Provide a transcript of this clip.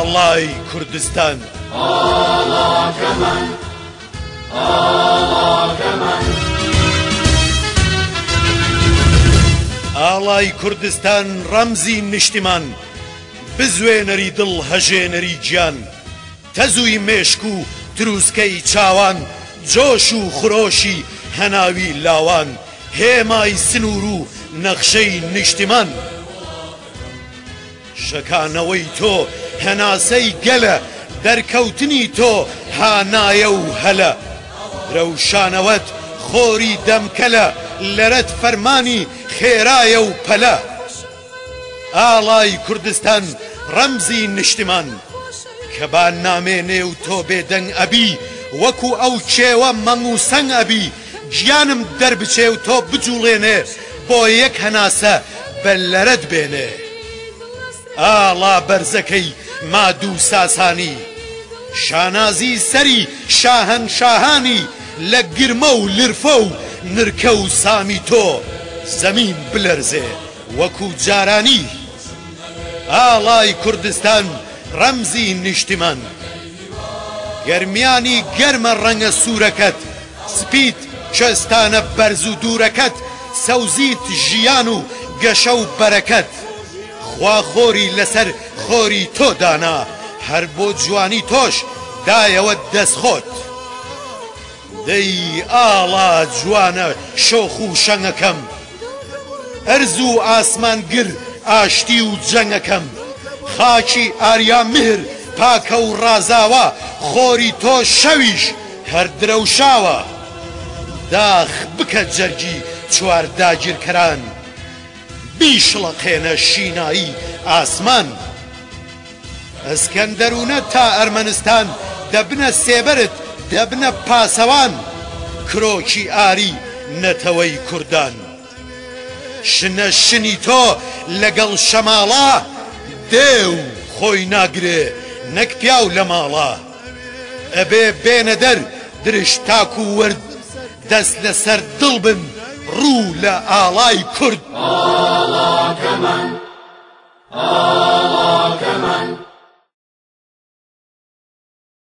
ئاڵای کوردستان. ئاڵاکەمان، ئاڵاکەمان. ئاڵای کوردستان ڕەمزی نیشتیمان، بزوێنەری دڵ هەژێنەری گیان، تەزووی مێشک و تروسکەی چاوان، جۆش و خرۆشی هەناوی لاوان، هێمای سنوور و نەخشەی نیشتیمان. شەکانەوەی تۆ هەناسەی گەلە، دەرکەوتنی تۆ هانایە و هەلە. درەوشانەوەت خۆری دەمکەلە، لەرەت فەرمانی خێرایە و پەلە. ئاڵای کوردستان ڕەمزی نیشتیمان. کە با نامێنێ و تۆ بێدەنگ ئەبی، وەکو ئەو کێوە مەنگ و سەنگ ئەبی. گیانم دەربچێ و تۆ بجوڵێنێ بۆ یەک هەناسە بە لەرەت بێنێ. ئاڵا بەرزەکەی ماد و ساسانی. شانازی سەری شاهەنشاهانی لە گرمە و لرفە و نرکە و سامی تۆ زەمین بلەرزێ وەکو جارانی. ئاڵای کوردستان ڕەمزی نیشتیمان. گەرمیانی گەرمە ڕەنگە سوورەکەت. سپیت کوێستانە بەرز و دوورەکەت سەوزیت ژیان و گەشە و بەرەکەت خوا خۆری لەسەر خۆری تۆ دانا هەر بۆ جوانی تۆش دایەوە دەست خۆت دەی ئاڵا جوانە شۆخ و شەنگەکەم. ئەرز و ئاسمان گر ئاشتی و جەنگەکەم خاکی ئاریا مهر پاکە و ڕازاوە خۆری تۆ شەویش هەر درەوشاوە داخ بکە جەرگی چوار داگیرکەران بیشڵەقێنە شینایی ئاسمان. ئەسکەندەرونە تا ئەرمەنستان دەبنە سێبەرت دەبنە پاسەوان کرۆکی ئاری نەتەوەی کوردان شنە شنی تۆ لەگەڵ شەماڵا دێو خۆی ناگرێ نەک پیاو لە ماڵا ئەبێ بێنە دەر درشت تاکو ورد دەست لەسەر دڵ بن ڕوو لە ئاڵای کورد. ئاڵاکەمان. ئاڵاکەمان.